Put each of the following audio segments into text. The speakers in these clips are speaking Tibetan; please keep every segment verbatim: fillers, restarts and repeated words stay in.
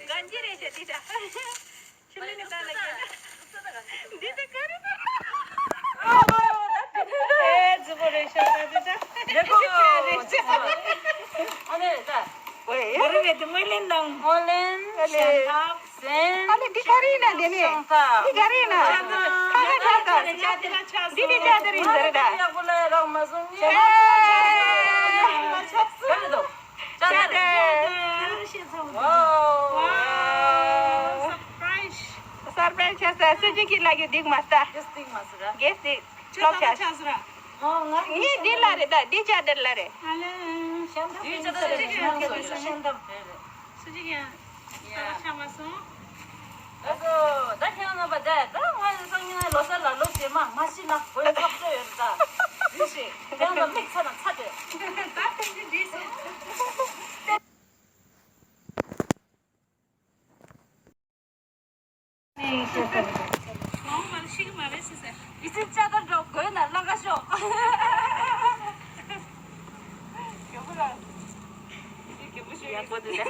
གང་ཅི་རེད་ཤག་འདི་འདྲ། ཆུ་ལེན་ག་ལ་ཡོད། འདི་ཚོ་ག་རེ་ན། ཨེ་རྫི་པོ་རེད་ཤག་ད་འདི་འདྲ། ཨ་ནེ་ད། ཝེ། ག་རེ་རེད་དེ་སྔོན་ལེན་དང་། སྔོན་ལེན། སྔོན་ལེན། ཞལ་འདེབས། ཨ་ལེ་འདི་ག་རེ་ཡིན་ན། དེ་ནས་འདི་ག་རེ་ཡིན་ན། ཁ་ཁ་ཁ་ཁ། འདི་འདི་ཅ་དེ་རིང་ཟེར་རེད་ད། ཡག་པོ་ལ་རག་མ་སོང་ངས། ཨེ། ཅ་དེ། ཝའོ། སར་པ་རའི་ཛི་བྱས་ས་སུ་ཇི་གི་ལ་གི་སྡིག་མ་ལྟ། གེ་སི་སྡིག་མ་ཟེར་ར། གེ་སི་སྡིག་ལོག་ཆ། ངའི་འདི་ལ་རེད་ད། འདི་ཅ་དེ་ལ་རེད། ཨ་ལེ། ཤམ་ཐབས་འདི་ཅ་དེ་ལ་རེད། ཤམ་ཐབས་རེད་རེད། སུ་ཇི་ཡ། ཡ། ད་ཆ་མ་སོང་། ཨ་ཙོ། ད་ཁྱེད་རང་རྣམ་པ་ད་ད་ང་སང་ཉིན་ལོ་གསར་ལ་ལོ་རྗེས་མ་མ་ཤི་ན་འོ་ཡ་ཐག་ཆོད་ཡོད་རེད་ད། རེད་ཤི། ཁྱེད་རང་ལ་མིག་ཚ་ན་ཚ་དེ། ད་ཐེངས་འདི་འགྲིག་སོང་། ཡིད་ཆེས་བཅའ་ལྟར་འགྲོ་དགོས་ན་ལང་ཀ་ཤོག་ཡག་པོ་རེད།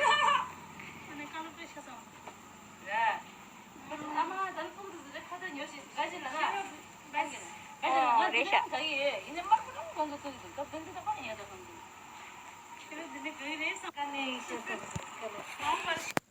ཨ་མ་ད་ལྟ་ཕུག་ཏུ་ཟེར་ཁ་ཏ་ཉོ་ཞིག་ག་ཞིག་ལ་ན། ཨོ་རེད་ཤག